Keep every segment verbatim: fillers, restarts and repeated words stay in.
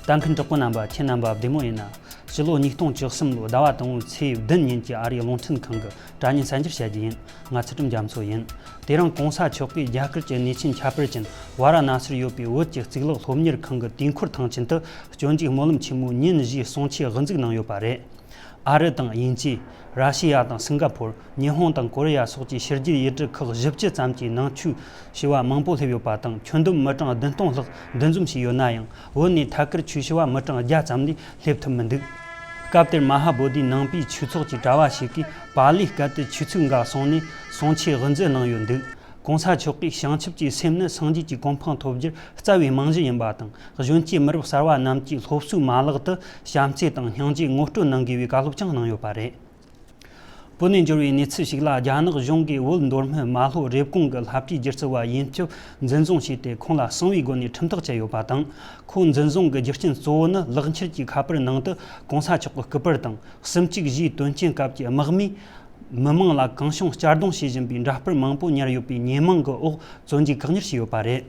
ལྟ་མཁན་གྲོགས་པོ་རྣམ་པ། ཁྱེད་རྣམ་པ་བདེ་མོ་ཡིན་ན། ཕྱི་ལོ་ཉིས་སྟོང་བཅུ་གསུམ་ལོའི་ཟླ་བ་དང་པོའི་ཚེས་བདུན་ཉིན་གྱི་ཨ་རིའི་རླུང་འཕྲིན་ཁང་གི་དྲ་བརྙན་གསར་འགྱུར་བཤད་རྒྱུ་ཡིན། ང་ཚུལ་ཁྲིམས་རྒྱ་མཚོ་ཡིན། དེ་རིང་གོང་ས་མཆོག་གིས་རྒྱ་གར་གྱི་གནས་ཆེན་ཁྱད་པར་ཅན་ཝཱ་ར་ཎ་སིར་ཡོད་པའི་བོད་ཀྱི་གཙུག་ལག་སློབ་གཉེར་ཁང་གི་དུས་འཁོར་ཐང་ཆེན་དུ་སྤྱོད་འཇུག་སྨོན་ལམ་ཆེན་མོའི་ཉིན་བཞིའི་གསུང་ཆོས་དབུ་འཛུགས་གནང་ཡོད་པ་རེད། ཨ་རི་དང་དབྱིན་ཇི། ར་ཤི་ཡ་དང་སིང་ག་ཕོར། ཉི་ཧོང་དང་ཀོ་རི་ཡ་སོགས་ཀྱི་ཕྱི་རྒྱལ་ཡུལ་གྲུ་ཁག་བཞི་བཅུ་ཙམ་གྱི་ནང་ཆོས་ཞུ་བ་མང་པོ་སླེབས་ཡོད་པ་དང་། ཁྱོན་བསྡོམས་མི་གྲངས་བདུན་སྟོང་ལྷག་འདུ་འཛོམས་བྱས་ཡོད་ན་ཡང་། བོད་ནས་ཐད་ཀར་ཆོས་ཞུ་བ་མི་གྲངས་བརྒྱ་ཙམ་ལས་སླེབས་ཐུབ་མི་འདུག་སྐབས་དེར་མ་ཧཱ་བོ་དྷི་ནང་པའི་ཆོས་ཚོགས་ཀྱི་གྲྭ་བ་ཞིག་གིས་པཱ་ལིའི་སྐད་དུ་ཆོས་ཚིག་འགའ་གསུངས་ནས་གསུང་ཆོས་དབུ་འཛུགས་གནང་ཡོད་འདུག་གོང་ས་མཆོག་གིས་བྱང་ཆུབ་ཀྱི་སེམས་ནི་སངས་རྒྱས་ཀྱི་གོ་འཕང་ཐོབ་རྒྱུར་རྩ་བའི་རྨང་གཞི་ཡིན་པ་དང་། གཞོན་སྐྱེས་མི་རབས་གསར་བ་རྣམས་ཀྱིས་སློབ་གསོའི་མ་ལག་ཏུ་བྱམས་བརྩེ་དང་སྙིང་རྗེ་ངོ་སྤྲོད་གནང་དགོས་པའི་བཀའ་སློབ་ཀྱང་གནང་ཡོད་པ་རེད། བོད་ནས་འབྱོར་བའི་གནས་ཚུལ་ཞིག་ལ། རྒྱ་ནག་གཞུང་གིས་བོད་མདོ་སྨད་རྨ་ལྷོ་རེབ་གོང་གི་ལྷ་བྲིས་སྒྱུ་རྩལ་བ་ཡིན་སྐྱབས་འཛིན་བཟུང་བྱས་ཏེ། ཁོང་ལ་གསང་བའི་སྒོ་ནས་ཁྲིམས་ཐག་བཅད་ཡོད་པ་དང་། ཁོའི་འཛིན་བཟུང་གི་རྒྱུ་རྐྱེན་གཙོ་བོ་ནི། ལག་འཁྱེར་གྱི་ཁ་པར་ནང་དུ་གོང་ས་མཆོག་གི་སྐུ་པར་དང་། གསུམ་གཅིག་བཞིའི་དོན་རྐྱེན་སྐབས་ཀྱི་དམག་མིས་མི་མང་ལ་གང་བྱུང་གཅར་རྡུང་བྱེད་བཞིན་པའི་འདྲ་པར་མང་པོ་ཉར་ཡོད་པའི་ཉེས་མིང་གི་འོག་བཙོན་འཇུག་བཀག་ཉར་བྱས་ཡོད་པ་རེད།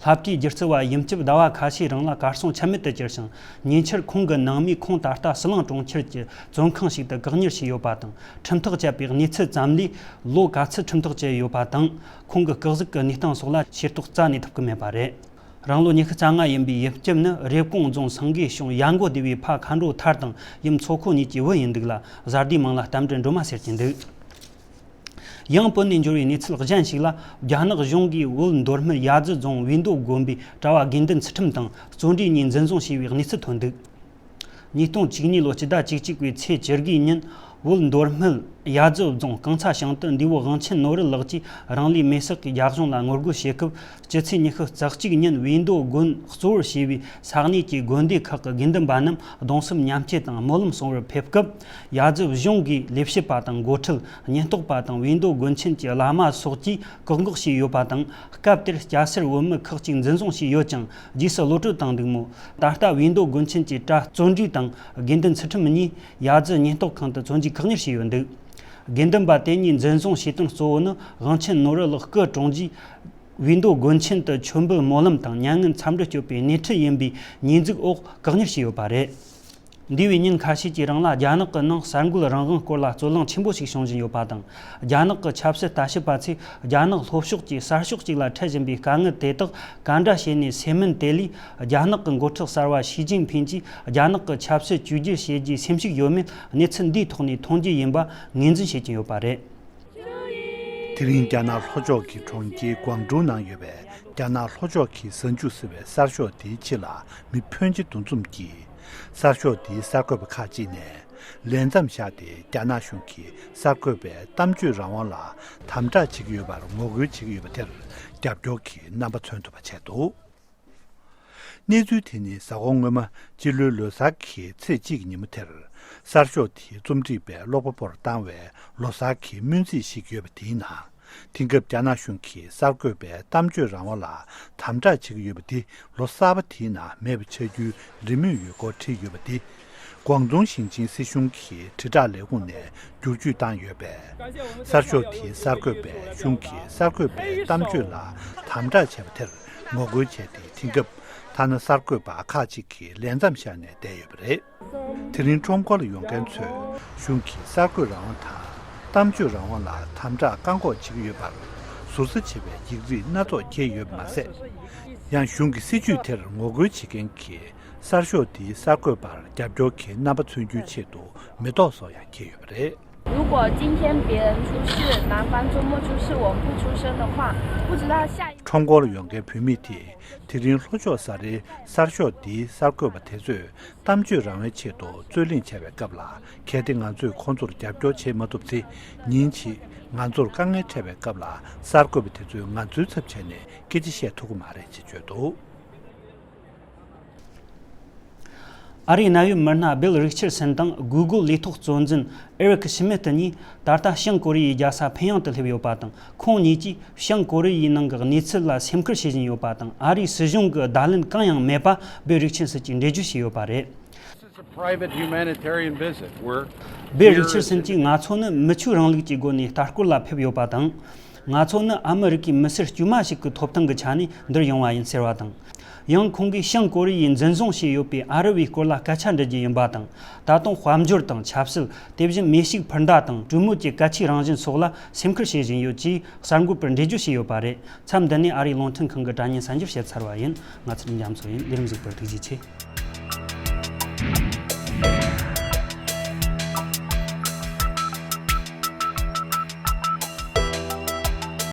ལྷ་བྲིས་སྒྱུ་རྩལ་བ་ཡིན་སྐྱབས་ཟླ་བ་ཁ་ཤས་རིང་ལ་གར་སོང་ཆ་མེད་དུ་གྱུར་ཞིང་། ཉེ་ཆར་ཁོང་གི་ནང་མིས་ཁོང་ད་ལྟ་ཟི་ལིང་གྲོང་ཁྱེར་གྱི་བཙོན་ཁང་ཞིག་ཏུ་བཀག་ཉར་བྱས་ཡོད་པ་དང་། ཁྲིམས་ཐག་བཅད་པའི་གནས་ཚུལ་ཙམ་ལས། ལོ་ག་ཚོད་ཁྲིམས་ཐག་བཅད་ཡོད་པ་དང་། ཁོང་གི་སྐུ་གཟུགས་ཀྱི་གནས་སྟངས་སོགས་ལ་ཤེས་རྟོགས་རྩ་ནས་ཐུབ་ཀྱི་མེད་པ་རེད། རང་ལོ་ཉི་ཤུ་རྩ་ལྔ་ཡིན་པའི་ཡིན་སྐྱབས་ནི་རེབ་གོང་རྫོང་སེང་གེ་གཤོང་ཡ་མགོ་སྡེ་བའི་ཕ་མཁའ་འགྲོ་ཐར་དང་ཡུམ་མཚོ་ཁོ་གཉིས་ཀྱི་བུ་ཡིན་འདུག་ལ། བཟའ་ཟླའི་མིང་ལ་རྟ་མགྲིན་སྒྲོལ་མ་ཟེར་གྱི་འདུག་ཡང་བོད་ནས་འབྱོར་བའི་གནས་ཚུལ་གཞན་ཞིག་ལ། རྒྱ་ནག་གཞུང་གིས་བོད་མདོ་སྨད་ཡ་རྫི་རྫོང་བིས་མདོ་དགོན་པའི་གྲྭ་བ་དགེ་འདུན་ཚུལ་ཁྲིམས་དང་བརྩོན་འགྲུས་གཉིས་འཛིན་བཟུང་བྱས་པའི་གནས་ཚུལ་ཐོན་འདུག་ཉིས་སྟོང་བཅུ་གཉིས་ལོའི་སྤྱི་ཟླ་བཅུ་གཅིག་པའི་ཚེས་བཅུ་དགུའི་ཉིན། བོད་མདོ་སྨད་ཡ་རྫི་རྫོང་རྐང་ཚ་ཞང་དུ་འདས་པོ་དབང་ཆེན་ནོར་བུ་ལགས་ཀྱིས་རང་ལུས་མེར་སྲེག་གིས་རྒྱ་གཞུང་ལ་ངོ་རྒོལ་བྱེད་སྐབས། སྤྱི་ཚེས་ཉི་ཤུ་རྩ་གཅིག་ཉིན་བིས་མདོ་དགོན་གཙོ་བོར་བྱས་པའི་ས་གནས་ཀྱི་དགོན་སྡེ་ཁག་གི་དགེ་འདུན་པ་རྣམས་གདུང་སེམས་མཉམ་སྐྱེད་དང་སྨོན་ལམ་གསུང་བར་ཕེབས་སྐབས། ཡ་རྫི་གཞུང་གི་ལས་བྱེད་པ་དང་འགོ་ཁྲིད། ཉེན་རྟོག་པ་དང་བིས་མདོ་དགོན་ཆེན་གྱི་བླ་མ་སོགས་ཀྱིས་བཀག་འགོག་བྱས་ཡོད་པ་དང་། སྐབས་དེར་སྐྱ་སེར་བོད་མི་ཁག་ཅིག་འཛིན་བཟུང་བྱས་ཡོད་ཀྱང་། རྗེས་སུ་གློད་གྲོལ་བཏང་འདུག་མོད། ད་ལྟ་བིས་མདོ་དགོན་ཆེན་གྱི་གྲྭ་བརྩོན་འགྲུས་དང་དགེ་འདུན་ཚུལ་ཁྲིམས་གཉིས་ཡ་རྫི་ཉེན་རྟོག་ཁང་དུ་བཙོན་འཇུག་བཀག་ཉར་བྱས་ཡོད་འདུག་དགེ་འདུན་པ་དེ་གཉིས་འཛིན་བཟུང་བྱས་དོན་གཙོ་བོ་ནི། དབང་ཆེན་ནོར་བུ་ལགས་སྐུ་གྲོངས་རྗེས། བིས་མདོ་དགོན་ཆེན་དུ་མཆོད་འབུལ་སྨོན་ལམ་དང་མྱ་ངན་འཚམས་འདྲི་སྐྱོབ་པའི་སྣེ་ཁྲིད་ཡིན་པའི་ཉེས་འཛུགས་འོག་བཀག་ཉར་བྱས་ཡོད་པ་རེད། འདས་པའི་ཉིན་ཁ་ཤས་ཀྱི་རིང་ལ། རྒྱ་ནག་གི་ནང་གསར་འགོད་རང་དབང་སྐོར་ལ་རྩོད་གླེང་ཆེན་པོ་ཞིག་བྱུང་བཞིན་ཡོད་པ་དང་། རྒྱ་ནག་གི་ཆབ་སྲིད་ལྟ་ཞིབ་པ་ཚོས། རྒྱ་ནག་ལྷོ་ཕྱོགས་ཀྱི་གསར་ཤོག་ཅིག་ལ་འཕྲད་བཞིན་པའི་དཀའ་ངལ་དེ་དག་ག་འདྲ་བྱས་ནས་སེལ་མིན་དེ་ལས། རྒྱ་ནག་གི་འགོ་ཁྲིད་གསར་བ་ཞི་ཅིན་ཕིན་གྱིས་རྒྱ་ནག་གི་ཆབ་སྲིད་བཅོས་བསྒྱུར་བྱེད་རྒྱུའི་སེམས་ཤུགས་ཡོད་མེད། གནས་ཚུལ་འདིའི་ཐོག་ནས་མཐོང་རྒྱུ་ཡིན་པ་ངོས་འཛིན་བྱེད་ཀྱིན་ཡོད་པ་རེད། དེ་རིང་རྒྱ་ནག་ལྷོ་ཕྱོགས་ཀྱི་གྲོང་ཁྱེར་ཀོང་ཀྲུའུ་ནང་ཡོད་པའི་རྒྱ་ནག་ལྷོ་ཕྱོགས་ཀྱི་གཟའ་མཇུག་ཟེར་བའི་གསར་ཤོག་དེའི་ཕྱི་ལ་མི་ཕོན་ཆེ་འདུ་འཛོམས་ཀྱིས། གསར་ཤོག་དེའི་གསར་འགོད་པ་ཁག་ཅིག་ནས་ལས་མཚམས་བཞག་སྟེ། རྒྱ་ནག་གཞུང་གིས་གསར་འགོད་པའི་གཏམ་བརྗོད་རང་དབང་ལ་དམ་དྲག་བྱེད་ཀྱི་ཡོད་པར་ངོ་རྒོལ་བྱེད་ཀྱི་ཡོད་པ་དེར་རྒྱབ་སྐྱོར་གྱི་རྣམ་པ་མཚོན་ཐུབ་པ་བྱས་འདུག་གནས་ཚུལ་དེ་ནི་གཟའ་འཁོར་སྔོན་མ། སྤྱི་ལོའི་ལོ་གསར་གྱི་ཚེས་གཅིག་གི་ཉིན་མོ་དེར། གསར་ཤོག་དེའི་རྩོམ་སྒྲིག་པས་ཀློག་པ་པོར་བཏང་བའི་ལོ་གསར་གྱི་སྨོན་ཚིག་ཞིག་ཡོད་པ་དེའི་ནང་། དེང་སྐབས་རྒྱ་ནག་གཞུང་གིས་གསར་འགོད་པའི་གཏམ་བརྗོད་རང་དབང་ལ་དམ་དྲག་བྱེད་ཀྱི་ཡོད་པ་འདི། ལོ་གསར་པ་དེའི་ནང་མེད་པ་ཆགས་རྒྱུའི་རེ་མོས་ཡོད་སྐོར་བྲིས་ཡོད་པ་འདི། ཀོང་ཏུང་ཞིང་ཆེན་སྲིད་གཞུང་གི་དྲིལ་བསྒྲགས་ལས་ཁུངས་ནས་བསྒྱུར་བཅོས་བཏང་ཡོད་པས། གསར་ཤོག་དེའི་གསར་འགོད་པས་གཞུང་གིས་གསར་འགོད་པའི་གཏམ་བརྗོད་ལ་དམ་དྲག་བྱས་པ་དེར་ངོ་རྒོལ་བྱས་ཏེ། དེང་སྐབས་ཐ་ན་གསར་འགོད་པ་ཁག་ཅིག་གིས་ལས་མཚམས་བཞག་ནས་བསྡད་ཡོད་པ་རེད། དེ་རིང་ཁྲོམ་སྐོར་ལ་ཡོང་མཁན་ཚོས་གཞུང་གིས་གསར་འགོད་རང་དབང་དང་གཏམ་བརྗོད་རང་དབང་ལ་དམ་དྲག་བཀག་འགོག་བྱེད་ཀྱི་ཡོད་པར་ཟུར་ཟ་བྱེད་པའི་ཡིག་རིགས་སྣ་ཚོགས་འཁྱེར་ཡོད་པ་མ་ཟད། ཡང་གཞུང་གི་སྲིད་བྱུས་དེར་ངོ་རྒོལ་བྱེད་མཁན་གྱིས་གསར་ཤོག་འདིའི་གསར་འགོད་པར་རྒྱབ་སྐྱོར་གྱི་རྣམ་པ་མཚོན་རྒྱུའི་ཆེད་དུ་མེ་ཏོག་སོགས་ཡང་འཁྱེར་ཡོད་པ་རེད། 如果今天别人出世，南方周末出世，我们不出声的话，不知道下一 ཁྲོམ་སྐོར་ལ་ཡོང་མཁན་བུད་མེད་དེས། དེ་རིང་ལྷོ་ཕྱོགས་ས་རའི་གསར་ཤོག་འདིའི་གསར་འགོད་པ་དེ་ཚོས་གཏམ་བརྗོད་རང་དབང་ཆེད་དུ་རྩོད་གླེང་བྱས་པའི་སྐབས་ལ། གལ་ཏེ་ང་ཚོས་ཁོང་ཚོར་རྒྱབ་སྐྱོར་བྱེད་མ་ཐུབ་ཚེ། ཉིན་ཞིག་ང་ཚོར་དཀའ་ངལ་འཕྲད་པའི་སྐབས་ལ། གསར་འགོད་པ་དེ་ཚོས་ང་ཚོའི་ཚབ་བྱས་ནས་སྐད་ཆ་བཤད་ཐུབ་ཀྱི་མ་རེད་ཅེས་བརྗོད་འདུག་ཨ་རིའི་གནད་ཡོད་མི་སྣ་སྦིལ་རིག་ཆར་སན་དང་གུ་གུལ་ལས་ཐོག་གཙོ་འཛིན་ཨེ་རིག་ཤི་མིད་གཉིས་ད་ལྟ་བྱང་ཀོ་རི་ཡའི་རྒྱལ་ས་ཕིན་ཡང་དུ་སླེབས་ཡོད་པ་དང་། ཁོང་གཉིས་ཀྱིས་བྱང་ཀོ་རི་ཡའི་ནང་གི་གནས་ཚུལ་ལ་སེམས་ཁུར་བྱེད་བཞིན་ཡོད་པ་དང་། ཨ་རིའི་སྲིད་གཞུང་གི་བརྡ་ལན་གང་ཡང་མེད་པ་སྦིལ་རིག་ཆར་སན་གྱིས་འགྲེལ་བརྗོད་བྱས་ཡོད་པ་རེད། This is a private humanitarian visit. We're སྦིལ་རིག་ཆར་སན་གྱིས། ང་ཚོ་ནི་མི་ཆོས་རིང་ལུགས་ཀྱི་སྒོ་ནས་ལྟ་སྐོར་ལ་ཕེབས་ཡོད་པ་དང་། ང་ཚོ་ནི་ཨ་མི་རི་ཀའི་མི་སེར་དཀྱུས་མ་ཞིག་གི་ཐོབ་ཐང་གི་ཆ་ནས་འདིར་ཡོང་བ་ཡིན་ཟེར་བ་དང་། ཡང་ཁོང་གིས་བྱང་ཀོ་རི་ཡས་འཛིན་བཟུང་བྱས་ཡོད་པའི་ཨ་རི་བའི་སྐོར་ལ་སྐད་ཆ་འདྲི་རྒྱུ་ཡིན་པ་དང་། ད་དུང་དཔལ་འབྱོར་དང་ཆབ་སྲིད། དེ་བཞིན་མེ་ཤུགས་འཕུར་མདའ་དང་གྲོས་མོལ་གྱི་གལ་ཆེའི་རང་བཞིན་སོགས་ལ་སེམས་ཁུར་བྱེད་བཞིན་ཡོད་ཅེས་གསར་འགོད་པར་འགྲེལ་བརྗོད་བྱས་ཡོད་པ་རེད། མཚམས་འདི་ནས་ཨ་རིའི་རླུང་འཕྲིན་ཁང་གི་དྲ་བརྙན་གསར་འགྱུར་བཤད་ཚར་བ་ཡིན། ང་ཚོའི་རྒྱ་མཚོ་ཡིན། ལས་རིམ་གཟིགས་པར་ཐུགས་རྗེ་ཆེ།